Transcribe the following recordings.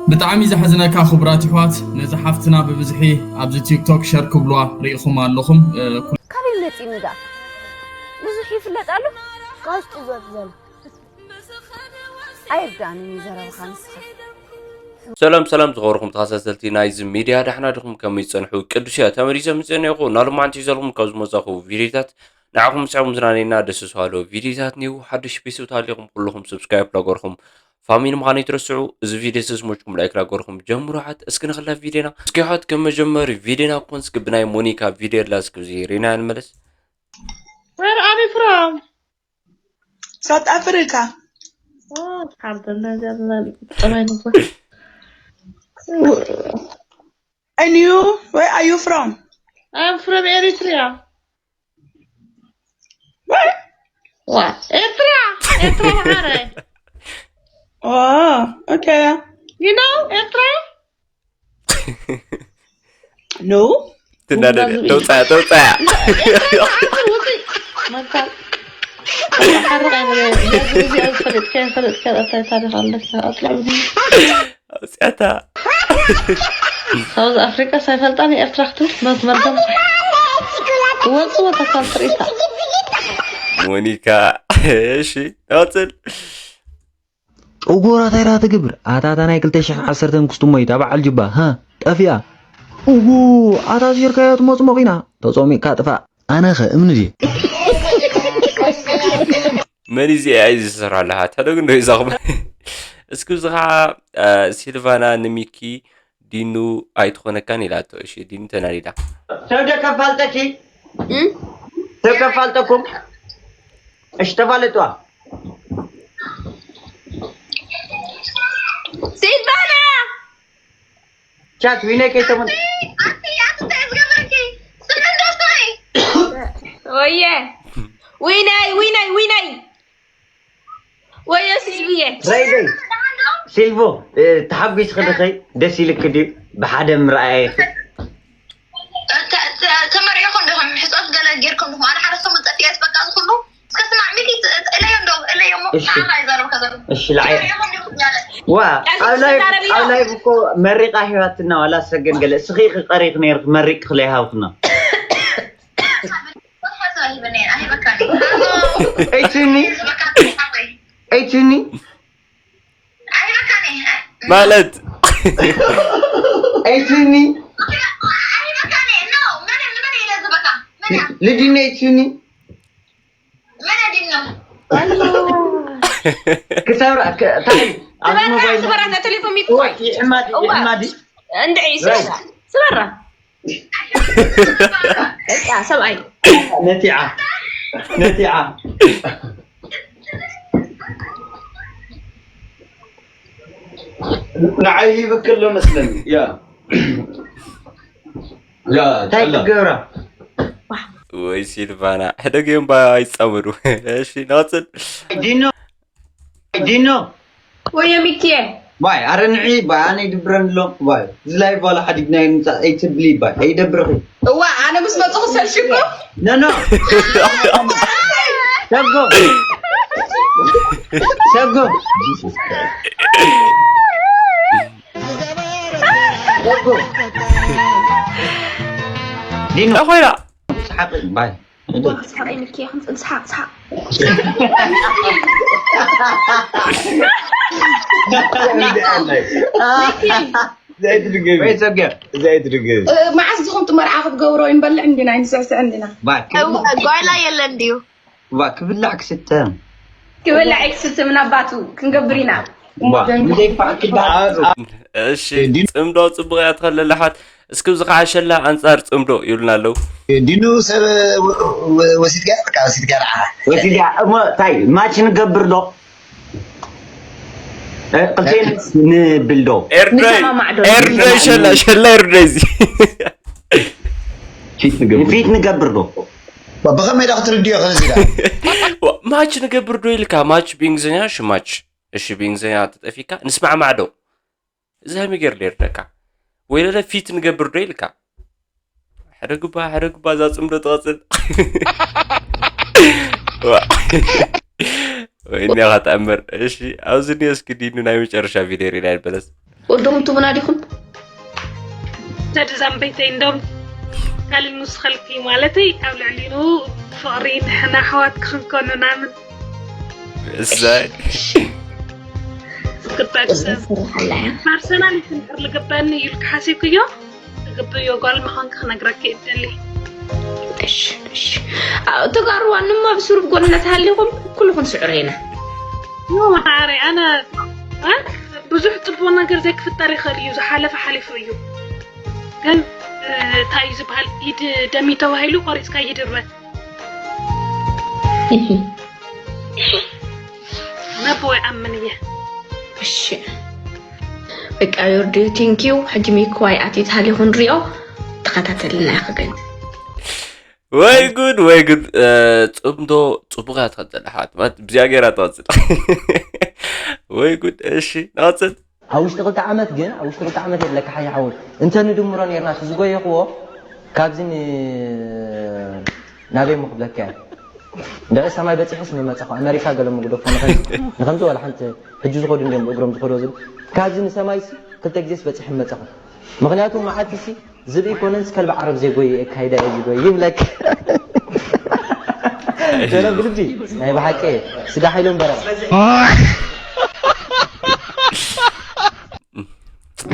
ብጣዕሚ ዘሕዝነካ ክቡራት ኣሕዋት፣ ነዛ ሓፍትና ብብዝሒ ኣብዚ ቲክቶክ ሸር ክብልዋ ርኢኹም ኣለኹም። እ፣ ኩ- ካበይ መጺኒ ደኣ? ብዙሕ ይፍለጥ ኣሎ? ካብ ውሽጢ ዝወጽእ ዘሎ። ኣየርድኣንን እዩ ዘረባኻ ንስኻ። ሰላም ሰላም ዝኸበርኩም ተኸታተልቲ ናይዚ ሚድያ፣ ዳሕና ድኹም ከመይ ትጸንሑ? ቅዱስ እያ ተመሊሰ ምጽእ ነይኹ። ናሎማዓንቲ ዘለኹም ካብ ዝመጻኹ ቪድዮታት ንዓኹም ምስዕኹም ዝናነየና ደስ ዝሃሎ ቪድዮታት ኒው ሓድሽ ቤተሰብ ተሃሊኹም ኩልኹም ሰብስክራይብ ላገርኹም ፋሚሊ ምዃኑ ይትረስዑ። እዚ ቪድዮ ስዝሞችኩም ላይክ ላገርኹም ጀምሩ። ሓት እስኪ ንኽላ ቪድዮና እስኪ ሓት ከም መጀመሪ ቪድዮና ኮንስ ግብናይ ሞኒካ ቪድዮ ላ እስኪ እዚ ሪና ንመለስ። Where are you from? South Africa. Oh, pardon, no, no, no, no, no. And you? Where are you from? I'm from Eritrea. Where? What? Eritrea! Eritrea, Amhara. Oh, okay. You know Eritrea? No. ትናደደ ተውፃያ ተውፃያ ኣውፅያታ። ሳውዝ ኣፍሪቃ ሳይፈልጣ ንኤርትራ ክትብል መዝመርገም ወፁ ወተሳል ትርኢታ ሞኒካ እሺ ቀፅል። ጨጎራ ታይ ደኣ ትገብር ኣታ እታ ናይ ክልተ ሽሕን ዓሰርተን ክስቱሞ እዩ እታ በዓል ጅባ ሃ ጠፊኣ እዉ ኣታ ዚርካዮ ትመጽሞቕ ኢና ተጾሚቕካ ጥፋእ ኣነኸ እምኒ ድየ መን እዚ ኤኣይ ዝስራ ኣለሃ ተደግኖ ይዛኹም እስኪ እዚ ከዓ ሲልቫና ንሚኪ ዲኑ ኣይትኾነካን ኢላቶ እሺ ዲኑ ተናዲዳ ሰብ ዶ ከፋልጠኪ ሰብ ከፋልጠኩም እሺ ተፋለጥዋ ሲልቫና ቻት ዊነይ ከይተመን ወየ ዊነይ ዊነይ ዊነይ ወየ ሲልቪየ ረይደይ ሲልቮ ተሓጒስኺ ድኸይ ደስ ኢልክ ድዩ ብሓደ ምርኣየኺ ተመሪዕኹም ዲኹም ሕፀት ገለ ጌርኩም ዲኹም ኣነ ሓደ ሰሙን ጠፊኤ በቃ ዝኩሉ እስከ ስማዕ ሚኪ እለዮ እንደው እለዮ እሞ ንዓኻ ይዛረብካ ዘሎ እሺ ልዓይ ዋ ኣብ ላይቭ እኮ መሪቃ ሂባትና ዋላ ሰገን ገለ እስኺ ክቀሪክ ነይርክ መሪቅ ክለይሃብክና Ey Trini. Ey Trini. ማለት Ey Trini. ልጅነ Ey Trini. ክሰብራ ታይ ኣብ ሞባይል ስበራ ቴሌፎን ሚጥቆይ ይሕማዲ ይሕማዲ እንድዒ ስበራ ስበራ በቃ ሰብኣይ ነቲዓ ነቲዓ ንዓይ ሂብክ ኣሎ መስለኒ ያ ያ እንታይ ትገብራ ወይ ሲልቫና ሕደግ እዮም ባ ኣይፃወዱ እሺ ንቐፅል ዲኖ ዲኖ ወየ ሚኪየ ባይ ኣረ ንዒ ባይ ኣነ ይድብረኒ ኣሎ ባይ እዚ ላይቭ ዋላ ሓዲግና ንምፃእ ኣይትብሊ ባይ ኣይደብርኺ እዋ ኣነ ምስ መፅኹ ሰልሽኩ ኖ ኖ ሰጎ ሰጎ ሰጎ ዲኖ ኮይና ሰሓቂ ባይ ሰሓቂ ሚኪየ ክንፅል ሰሓቅ ሰሓቅ ዘይትድገሚ ወይ ጸገም ዘይትድገሚ መዓስ ዝኹም መርዓ ክትገብሮ ይንበልዕ እንዲና ይንስዕስዕ እንዲና ባክ ጓይላ የለን ድዩ ባ ክብላዕ ክስተ ክበልዕ ክስተ ምናባቱ ክንገብር ኢና ባ ዘይፋዕ ክበዓ እሺ ጽምዶ ጽቡቅ እያ ትኸለለ ኣሕዋት እስኪ እዚ ከዓ ሸላ ኣንጻር ጽምዶ ይብሉና ኣለዉ ዲኑ ሰብ ወሲድካ በቃ ወሲድካ ንዓኻ ወሲድካ እሞ እንታይ ማች ንገብር ዶ ክልቴን ንብል ዶ ኤርዶይ ንሰማማዕ ዶ? ኤርዶይ ሸላ ሸላ ኤርዶይ እዚ ፊት ንገብር ዶ ብኸመይ ዳ ክትርድዮ ከዚ ዳ ማች ንገብር ዶ ኢልካ ማች ብእንግሊዝኛ እሺ ማች እሺ ብእንግሊዝኛ ተጠፊካ ንስማዕማዕ ዶ እዚ ሃሚ ገይር ደርደካ ወይ ለለ ፊት ንገብር ዶ ኢልካ ሓደ ግባ ሓደ ግባ እዛ ጽምዶ ትቐጽል ዋ። ወይኒ ኢኻ ተኣምር። እሺ፣ ኣብዚ እኒኦ እስኪ ዲኑ ናይ መጨረሻ ቪድዮ ርኢና ይበለስ። ወዶም ትሙና ዲኹም? ተድዛም ቤተይ እንደም ካልል ንስኸልኪ ማለተይ ኣብ ልዕሊኑ ፍቕሪ ንሕና ኣሕዋት ክኽንከኑ ናምን እዛይ ክጣጭ ሰብ ፐርሰናል ይትንሕር ልግበኒ ኢሉ ክሓሲብክዮ ትግብዮ ጓል ምዃንኪ ክነግረኪ እደሊ። እሺ እሺ። ተጋሩዋ ንማ ብስሩብ ጎንና ተሃሊኹም ኩልኹም ስዕሩ ኢና። ኖ ማዕረ ኣነ እ? ብዙሕ ፅቡቅ ነገር ዘይክፍጠር ይኽእል እዩ። ዝሓለፈ ሓሊፉ እዩ። ግን እ፣ እንታይ እዩ ዝበሃል ኢድ ደሚ ተባሂሉ ቆሪፅካ ይድርበት ነቦ ይኣምን እየ። እሺ በቃ ዮርዲ ቴንኪዩ። ሕጂ ሚክዋይ ኣትዩ ተሃሊኹ ንሪኦ። ተኸታተልና ያኸገኝ ወይ ጉድ ወይ ጉድ። እ፣ ጽምዶ ጽቡቃት ከጸለ ሓት ማለት ብዚያ ገይራ ትቐጽል። ወይ ጉድ። እሺ ንቐጽል። ኣብ ውሽጢ ክልተ ዓመት ግን ኣብ ውሽጢ ክልተ ዓመት የለካ ሓይ ሓወይ እንተ ንድምሮ ነርና እቲ ዝጎየኽዎ ካብዚ ን- ናበይ ሞ ክብለካ እየ እንድዒ ሰማይ በፂሕስ ምመፀኹ ኣመሪካ ገለ ምጉደፎ ንኸምዚ ንኸምዚ ዋላ ሓንቲ ሕጂ ዝኸዱ እንዲዮም ብእግሮም ዝኸዱ ዝብል ካብዚ ንሰማይሲ ክልተ ግዜስ በፂሕ ምመፀኹ ምኽንያቱ መዓልቲሲ ዝብኢ ኮነንስ ከልቢ ዓረብ ዘይጎየ የካይዳ እየ ዝጎይ ይብለክ ጀረ ብልቢ ናይ ብሓቂ ስጋ ሓይሎም በረቕ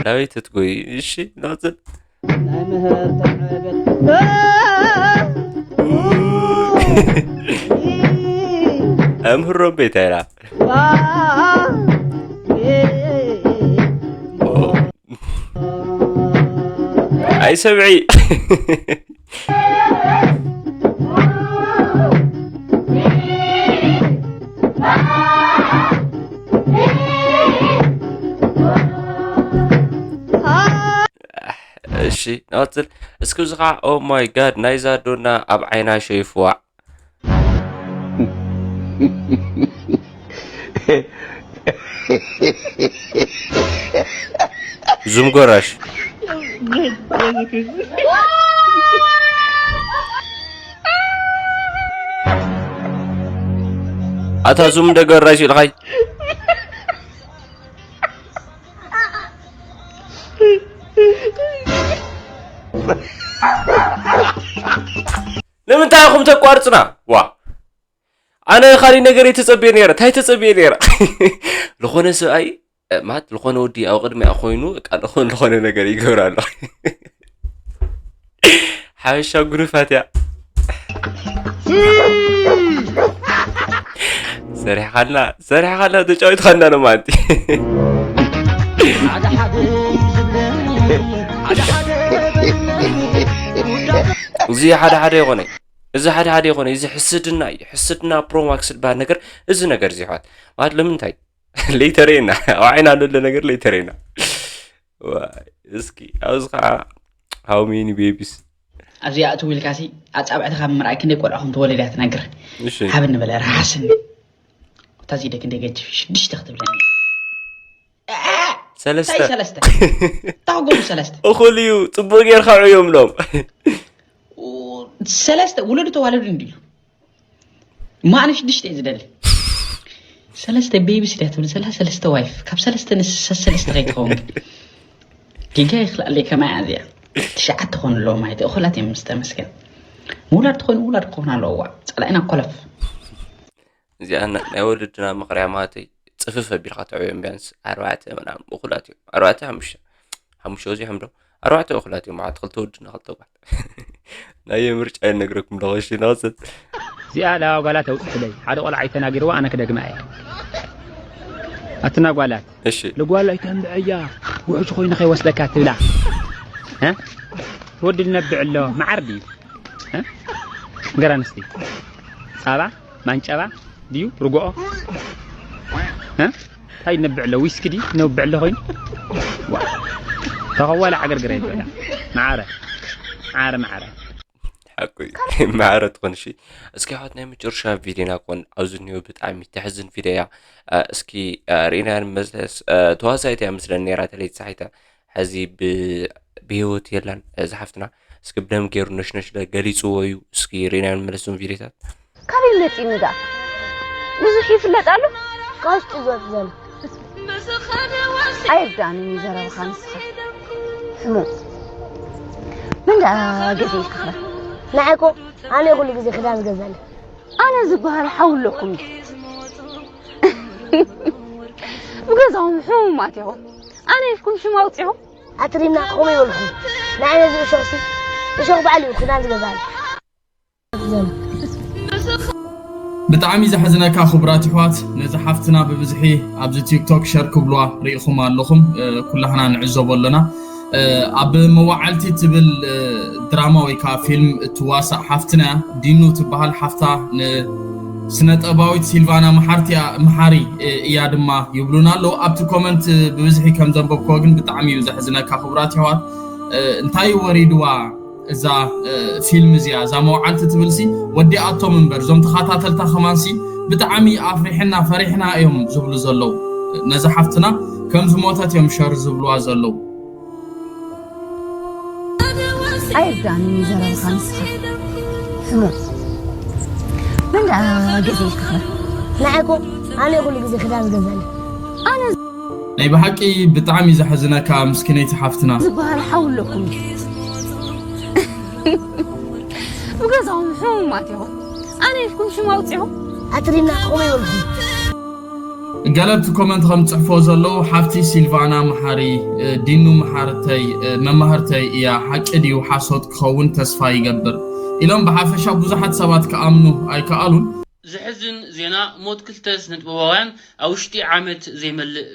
ናበይ ትትጎይ? እሺ ንቐጽል። ኣምህሮም ቤታ ኢላ ኣይሰብዒ እሺ ንቐጽል እስኪ እዚ ከዓ ኦ ማይ ጋድ ናይዛ ኣዶና ኣብ ዓይና ሸይፍዋ ዙም ጎራሽ ኣታ ዙም እንደ ጎራሽ ኢልኻይ ንምንታይ ኢኹም ተቋርፅና ዋ ኣነ ካሊእ ነገር እየ ተፀብየ ነይረ እንታይ ተፀብየ ነይረ ዝኾነ ሰብኣይ ማለት ዝኾነ ወዲ ኣብ ቅድሚያ ኮይኑ በቃ ዝኾነ ነገር ይገብር ኣሎ ሓበሻ ጉኑፋት እያ ሰሪሕኻልና ሰሪሕኻልና ተጫዊትኻልና ነው ማለት እዚ ሓደ ሓደ ይኾነ እዚ ሓደ ሓደ ይኾነ እዚ ሕስድና እዩ ሕስድና ፕሮማክስ ዝበሃል ነገር እዚ ነገር እዚ ይሕዋት ማለት ለምንታይ ለይተረየና ኣብ ዓይና ዘሎ ነገር ለይተረየና እስኪ ኣብዚ ከዓ how many babies ኣብዚኣ ኣትው ኢልካሲ ኣፃብዕቲ ካብ ምርኣይ ክንደይ ቆልዓ ከም ተወለደ እያ ትነግር እሺ ሓብ እንበለ ረሓስኒ እታ ዚደ ክንደይ ገጅፍ ሽዱሽተ ክትብለኒ ሰለስተ እንታይ ሰለስተ ታጎም ሰለስተ እኹል እዩ ፅቡቅ ጌርካ ዕዮም ሎም ሰለስተ ውለዱ ተዋለዱ እንድዩ ማዕነ ሽዱሽተ እዩ ዝደሊ ሰለስተ ቤቢ ስድያ ትብል ዘላ ሰለስተ ዋይፍ ካብ ሰለስተ ንስሳ ሰለስተ ከይትኸውን ግን ጌጋ ይኽልኣለይ ከማይ ኣዝያ ትሽዓተ ክኾኑ ኣለዎ ማለት እዩ እኹላት እዮም ምስ ተመስገን ምውላድ ትኾይኑ ምውላድ ክኾኑ ኣለዎ ዋ ፀላኢና ኮለፍ እዚኣ ናይ ወለድና ምኽርያ ማለተይ ፅፍፍ ኣቢልካ ተዕብዮም ቢያንስ ኣርባዕተ ምናምን እኹላት እዮም ኣርባዕተ ሓሙሽተ ሓሙሽተ በዚሖም ዶ ኣርባዕተ እኹላት እዮም መዓት ክልተ ወድና ክልተ ጓል ናየ ምርጫ ይነግረኩም ኣለኹ እሺ ንቐፅል እዚኣ ለዋ ጓላት ኣውፅሕለይ ሓደ ቆልዓ ኣይተናጊርዋ ኣነ ክደግማ እየ ኣትና ጓላት እሺ ልጓል ኣይተንብዐያ ውሕጅ ኮይኑ ከይወስደካ ትብላ እ? ትወዲ ዝነብዕ ኣሎ መዓር ድዩ እ? ንገራንስቲ ፃባ ማንጨባ ድዩ ርጎኦ እ? እንታይ ነብዕ ኣሎ ዊስኪ ድዩ ነብዕ ኣሎ ኮይኑ ተኸዋለ ዓገርግረ ይበላ ማዓረ ማዓረ ማዓረ ሓቁ እዩ ማዕረ ትኾን እሺ እስኪ ኣሕዋት ናይ መጨረሻ ቪድዮና ክኾን ኣብዚ እኒኦ ብጣዕሚ ተሕዝን ቪድዮ እያ እስኪ ርኢና ንመለስ ተዋሳኢት እያ ምስለን ነራ ተለይቲ ፀሓይታ ሕዚ ብህይወት የላን ዝሓፍትና እስኪ ብደም ገይሩ ነሽነሽ ገሊፅዎ እዩ እስኪ ርኢና ንመለስ ዞም ቪድዮታት ካበይ መፂኒ ደኣ ብዙሕ ይፍለጥ ኣሎ። ካብ ውሽጢ ዝወፅ ዘሎ ኣይርዳእንን እዩ ዘረብኻ ንስኻ። ሕሙቕ። መን ደኣ ገዚእልካ ኸ? ንዓይ እኮ ኣነ ኩሉ ግዜ ክዳን ዝገዛለይ። ኣነ ዝበሃል ሓው ኣለኩም ድዩ? ብገዛኦም ሕሙማት ኢኹም። ኣነ ኢልኩም ሽም ኣውፂኹም። ኣትሪና ከምኡ ይበልኹም። ንዓይ ነዚ እሾኽሲ እሾኽ ባዕሉ እዩ ክዳን ዝገዛለይ። ብጣዕሚ ዘሕዝነካ ክቡራት ይሕዋት፣ ነዚ ሓፍትና ብብዝሒ ኣብዚ ቲክቶክ ሸር ክብልዋ ርኢኹም ኣለኹም። እ፣ ኩላህና ንዕዘቦ ኣለና። እ፣ ኣብ መዋዕልቲ ትብል እ፣ ድራማ ወይ ከዓ ፊልም እትዋሳእ ሓፍትና እያ። ዲኑ ትበሃል ሓፍታ ንስነጠባዊት ሲልቫና መሓርቲ እያ- መሓሪ እ፣ እያ ድማ ይብሉና ኣለዉ። ኣብቲ ኮመንት እ፣ ብብዝሒ ከም ዘንበብክዎ ግን ብጣዕሚ እዩ ዘሕዝነካ ክቡራት ይሕዋት። እ፣ እንታይ ወሪድዋ እዛ እ፣ ፊልም እዚኣ እዛ መውዓልቲ ትብልሲ ወዲኣቶም እምበር እዞም ተኸታተልታ ከማንሲ ብጣዕሚ ኣፍሪሕና ፈሪሕና እዮም ዝብሉ ዘለዉ። ነዛ ሓፍትና ከም ዝሞተት እዮም ሸር ዝብልዋ ዘለዉ። ኣይርዳእንን እዩ ዘረብኻ ንስኻ። ሕሙቕ። መን ደኣ ገዚእልካ ኸ? ንዓይ እኮ ኣነ ኩሉ ግዜ ክዳን ዝገዛለይ። ኣነ ናይ ብሓቂ ብጣዕሚ ዘሕዝነካ ምስኪነይቲ ሓፍትና። ዝበሃል ሓው ኣለኩም ድዩ? ብገዛኦም ሕሙማት ኢኹም። ኣነ ኢልኩም ሽም ኣውፂኹም። ኣትሪና ከምኡ ይበልኹም። ገለ ኣብቲ ኮመንት ከም ዝፅሕፎ ዘለዉ ሓፍቲ ሲልቫና መሓሪ እ፣ ዲኑ መሓርተይ እ፣ መማህርተይ እያ። ሓቂ ድዩ ሓሶት ክኸውን ተስፋ ይገብር ኢሎም ብሓፈሻ ብዙሓት ሰባት ክኣምኑ ኣይከኣሉን። ዘሕዝን ዜና፣ ሞት ክልተ ስነጥበባውያን ኣብ ውሽጢ ዓመት ዘይመልእ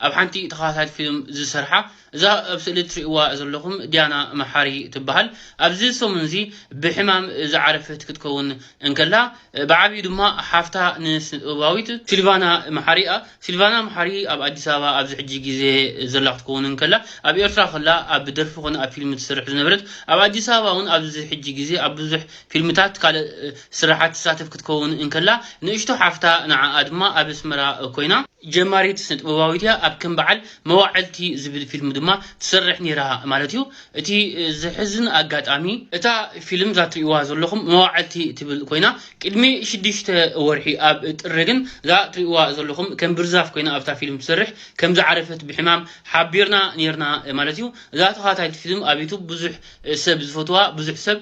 ኣብ ሓንቲ ተኸታታሊ ፊልም ዝሰርሓ። እዛ ኣብ ስእሊ ትርእይዋ ዘለኹም ዲያና መሓሪ ትበሃል። ኣብዚ ሰሙን እዚ ብሕማም ዝዓረፈት ክትከውን እንከላ፣ ብዓብዩ ድማ ሓፍታ ንስነጥበባዊት ሲልቫና መሓሪ እያ። ሲልቫና መሓሪ ኣብ ኣዲስ ኣበባ ኣብዚ ሕጂ ግዜ ዘላ ክትከውን እንከላ፣ ኣብ ኤርትራ ከላ ኣብ ደርፊ ኮነ ኣብ ፊልም ትሰርሕ ዝነበረት፣ ኣብ ኣዲስ ኣበባ እውን ኣብዚ ሕጂ ግዜ ኣብ ብዙሕ ፊልምታት ካልእ ስራሓት ትሳተፍ ክትከውን እንከላ፣ ንእሽቶ ሓፍታ ንዓኣ ድማ ኣብ ኣስመራ ኮይና ጀማሪት ስነጥበባዊት እያ። ኣብ ከም በዓል መዋዕልቲ ዝብል ፊልም ድማ ትሰርሕ ነይራ ማለት እዩ። እቲ ዘሕዝን ኣጋጣሚ፣ እታ ፊልም እዛ ትርእይዋ ዘለኹም መዋዕልቲ ትብል ኮይና፣ ቅድሚ ሽዱሽተ ወርሒ ኣብ ጥሪ ግን እዛ ትርእይዋ ዘለኹም ከም ብርዛፍ ኮይና ኣብታ ፊልም ትሰርሕ ከም ዝዓረፈት ብሕማም ሓቢርና ነይርና ማለት እዩ። እዛ ተኸታታሊት ፊልም ኣብ ዩቱብ ብዙሕ ሰብ ዝፈትዋ፣ ብዙሕ ሰብ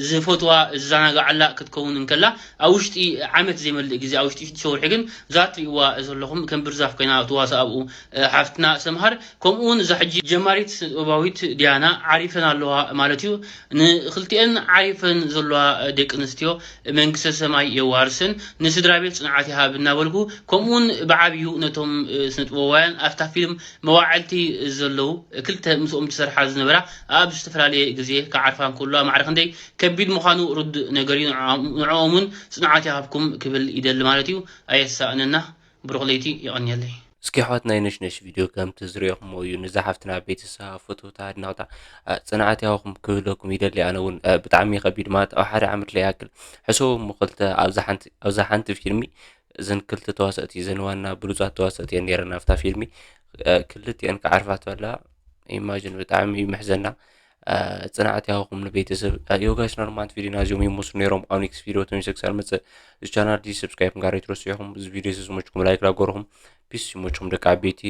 ዝፈትዋ ዝዘናግዓላ ክትከውን እንከላ፣ ኣብ ውሽጢ ዓመት ዘይመልእ ግዜ፣ ኣብ ውሽጢ ሽዱሽተ ወርሒ ግን እዛ ትርእይዋ ዘለኹም ከም ብርዛፍ ኮይና ትዋሳእ ኣብኡ ሓፍትና ሰምሃር። ከምኡ እውን እዛ ሕጂ ጀማሪት ስነጥበባዊት ዲያና ዓሪፈን ኣለዋ ማለት እዩ። ንክልቲኤን ዓሪፈን ዘለዋ ደቂ ኣንስትዮ መንግስተ ሰማይ የዋርስን ንስድራ ቤት ጽንዓት ይሃብ እናበልኩ፣ ከምኡ እውን ብዓብዩ ነቶም ስነጥበባውያን ኣብታ ፊልም መዋዕልቲ ዘለዉ ክልተ ምስኦም ዝሰርሓ ዝነበራ ኣብ ዝተፈላለየ ግዜ ክዓርፋ እንከለዋ ማዕረ ክንደይ ከቢድ ምዃኑ ርዱእ ነገር እዩ። ንዕኦም እውን ጽንዓት ይሃብኩም ክብል ይደሊ ማለት እዩ። ኣየሳእነና። ብሩኽ ለይቲ። የቐንየለይ። እስኪ ኣሕዋት ናይ ነሽነሽ ቪድዮ ከምቲ ዝሪኦኹሞ እዩ። ንዛ ሓፍትና ቤተሰባ፣ ፈተውታ፣ ኣድነቕታ፣ እ፣ ጽንዓት ይሃብኩም ክብለኩም ይደሊ። ኣነ እውን፣ እ፣ ብጣዕሚ ከቢድ ማለት ኣብ ሓደ ዓመት ለይኣክል ሕሰቦ እሞ ክልተ ኣብዛ ሓንቲ፣ ኣብዛ ሓንቲ ፊልሚ እዘን ክልተ ተዋሰእቲ እዘን ዋና ብሉጻት ተዋሰእቲ እየን ነይረን ኣብታ ፊልሚ። እ፣ ክልቲኤን ክዓርፋ ተላ ኢማጅን ብጣዕሚ እዩ መሕዘና። እ፣ ጽንዓት ይሃብኩም ንቤተሰብ። እ፣ ዮጋሽ ኖርማንት ቪድዮና እዚኦም ይመስሉ ነይሮም። ኣብ ኔክስት ቪድዮ ተመልሰ ክሳብ መጽእ እዚ ቻናል እዚ ሰብስክራይብ ምግባር ኣይትረስዑ ኢኹም። እዚ ቪድዮ እዚ ዝመችኩም ላይክ ላገርኹም። ፒስ ይመችኩም ደቂ ዓበይቲ።